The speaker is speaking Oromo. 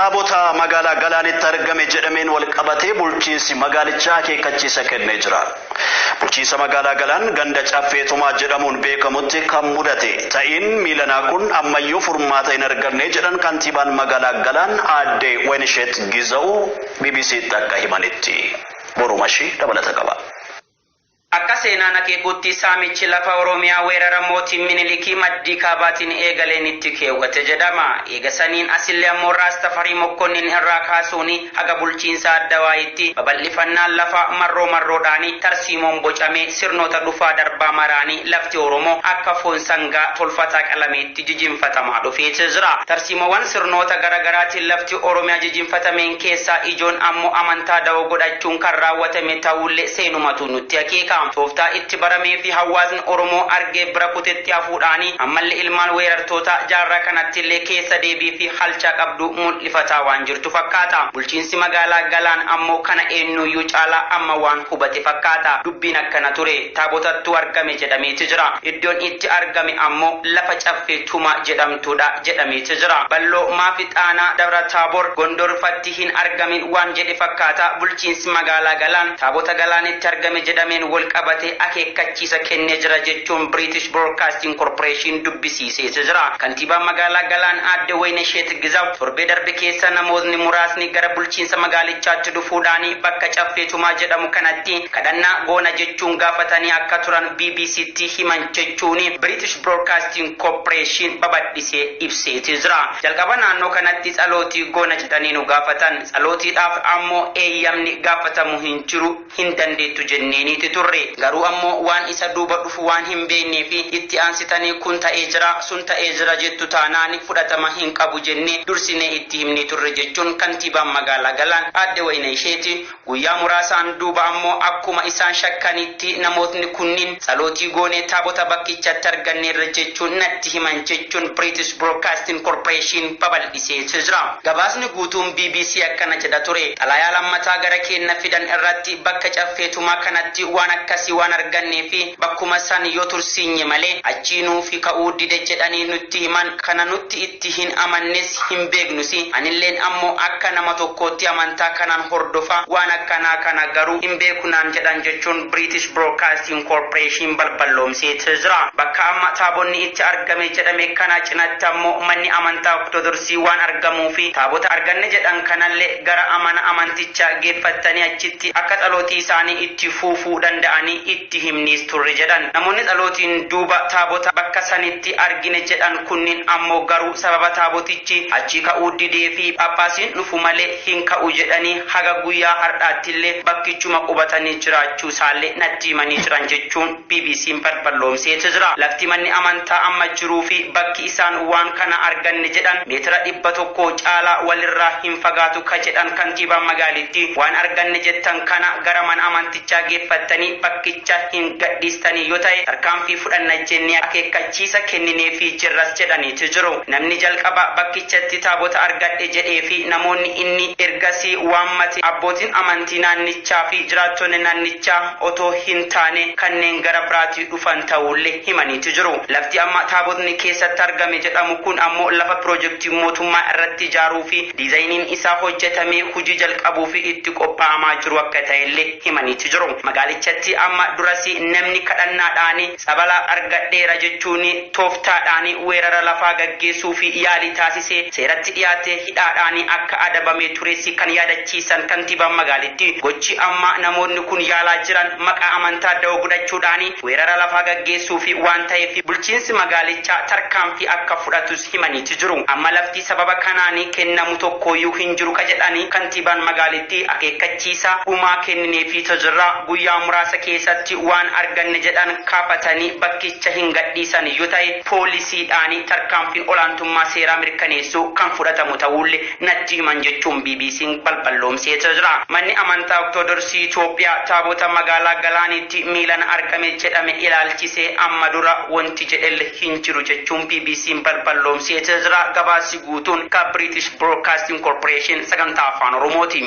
Taabota magaalaa Galaanitti argame jedhameen wal qabatee bulchiinsi magaalichaa akeekkachiisa kennee jira. Bulchiinsa magaalaa Galaan ganda Caffee Tumaa jedhamuun beekamutti kan mudate ta'iin miilanaa kun ammayyuu furmaata hin arganne jedhan kantiibaan magaalaa Galaan aadde Waynisheet Giza'u BBCtti akka himanitti. Borumashii dabalata qaba. Akka seenaan akeekutti saamichi lafa Oromiyaa weerara mootii Minilikii maddii kaabaatiin eegaleen itti keewwate jedhama. Eega saniin asillee ammoo Raas Tafarii Mokkonnin irraa kaasuun haga bulchiinsa Addawaayitti babal'ifannaan lafa marroo marroodhaan tarsiimoon bocamee sirnoota dhufaa darbaa maraanii lafti Oromoo akka foon sangaa tolfataa qalameetti jijinfatamaa dhufeeti jira. Tarsiimoowwan sirnoota garaagaraatiin lafti Oromiyaa jijinfatameen keessaa ijoon ammoo amantaa dawoo godhachuun kan raawwatame ta'ullee seenumatu nutti akeeka. Tooftaa itti baramee fi hawaasni Oromoo argee bira kutetti hafuudhaani ammallee ilmaan weerartoota jaarraa kanatti illee keessa deebii fi halchaa qabdu mul'ifataa waan jirtu fakkaata. Bulchiinsi magaalaa Galaan ammoo kana eenyuyyuu caalaa amma waan hubate fakkaata. Dubbiin akkana ture. Taabotattuu argame jedhameeti jira. Iddoon itti argame ammoo lafa Caffee Tumaa jedhamtudha jedhameeti jira. Balloo maafi xaanaa Dabra Taabor Gondorfatti hin argamin waan jedhe fakkaata. Bulchiinsi magaalaa Galaan taabota Galaanitti argame jedhameen wal qabate akeekkachiisa kennee jira jechuun British Broadcasting Corporation dubbisiisee jira. Kantiibaan magaalaa Galaan aadde Waynesheet Gizaw torbee darbe keessa namootni muraasni gara bulchiinsa magaalichaatti dhufuudhaan bakka Caffee Tumaa jedhamu kanatti kadhannaa goona jechuun gaafatanii akka turan BBCtti himan jechuun British Broadcasting Corporation babal'isee ibseeti jira. Jalqaba naannoo kanatti tsalootii goona jedhanii nu gaafatan. Tsalootiidhaaf ammoo eeyyamni gaafatamu hin jiru, hin dandeettu jenneeniiti turre. Garuu ammoo waan isa duuba dhufu waan hin beeknee fi itti aansitanii kun ta'ee jira, sun ta'ee jira jettu taanaan fudhatama hin qabu jennee dursinee itti himnee turre jechuun kantiibaan magaalaa Galaan aadde Wayina Isheeti. Guyyaa muraasaan duuba ammoo akkuma isaan shakkanitti namootni kunniin tsalootii goonee taabota bakkichatti arganneerra jechuun natti himan jechuun British Broadcasting Corporation babal'isee jira. Gabaasni guutuun BBC akkana jedha ture. Xalayaa lammataa gara keenna fidan irratti bakka Caffee Tumaa kanatti waan akkasii waan argannee fi bakkuma san yoo tursiinye malee achii nuufi ka'uu dide jedhanii nutti himan. Kana nutti itti hin amannes hin beeknusi. Anilleen ammoo akka nama tokkootti amantaa kanaan hordofa, waan akkanaa kana garuu hin beeku naan jedhan jechuun British Broadcasting Corporation balballoomseet jira. Bakka amma taabonni itti argame jedhame kana cinatti ammoo manni amantaa Ortodoksii waan argamuu fi taabota arganne jedhan kanallee gara amana amantichaa geeffattanii achitti akka tsalootii isaanii itti fuufuu danda'anii itti himniis turre jedhan. Namoonni tsalootiin duuba taabota bakka sanitti argine jedhan kunniin ammoo garuu sababa taabotichi achii ka'uu didee fi Phaaphaasiin dhufu malee hin ka'u jedhanii haga guyyaa har'aattillee bakkichuma qubatanii jiraachuu isaallee natti himanii jiran jechuun BBC'n balballoomseeti jira. Lafti manni amantaa amma jiruu fi bakki isaan waan kana arganne jedhan meetira 100 caalaa walirraa hin fagaatu ka jedhan kantiibaan magaalittii, waan arganne jettan kana gara mana amantichaa geeffattanii bakkicha hin gadhiistanii yoo ta'e tarkaanfii fudhanna jennee akeekkachiisa kennineefii jirras jedhaniiti jiru. Namni jalqaba bakkichatti taabota argadhe jedhee fi namoonni inni ergasii waammate abbootiin amantii naannichaa fi jiraattonni naannichaa otoo hin taane kanneen gara biraatii dhufan ta'uullee himaniiti jiru. Lafti amma taabotni keessatti argame jedhamu kun ammoo lafa piroojeektii mootummaa irratti ijaaruu fi diizayiniin isaa hojjetamee hojii jalqabuu fi itti qophaa'amaa jiru akka ta'ellee himaniiti jiru. Magaalichatti amma durasi namni kadhannaadhaan tsabala argadheera jechuun tooftaadhaan weerara lafaa gaggeessuu fi yaalii taasisee seeratti dhiyaatee hidhaadhaan akka adabamee turesi kan yaadachiisan kantiibaan magaalittii, gochi amma namoonni kun yaalaa jiran maqaa amantaa da'oo godhachuudhaan weerara lafaa gaggeessuu fi waan ta'eef bulchiinsi magaalichaa tarkaanfii akka fudhatus himaniiti jiru. Amma lafti sababa kanaan kennamu tokkoyyuu hin jiru ka jedhani kantiibaan magaalittii, akeekkachiisa dhumaa kennineefii jirra, guyyaa muraasa keessatti waan arganne jedhan kaafatanii bakkicha hin gadhiisan yoo ta'e poolisiidhaan tarkaanfiin olaantummaa seeraa mirkaneessuu kan fudhatamu ta'ullee natti himan jechuun BBC'n balballoomsee jira. Manni amantaa Ortodoksii Itoophiyaa taabota magaalaa Galaanitti miilan argame jedhame ilaalchisee amma dura wanti jedhelle hin jiru jechuun BBC'n balballoomsee jira. Gabaasi guutuun ka British Broadcasting Corporation sagantaa afaan Oromooti.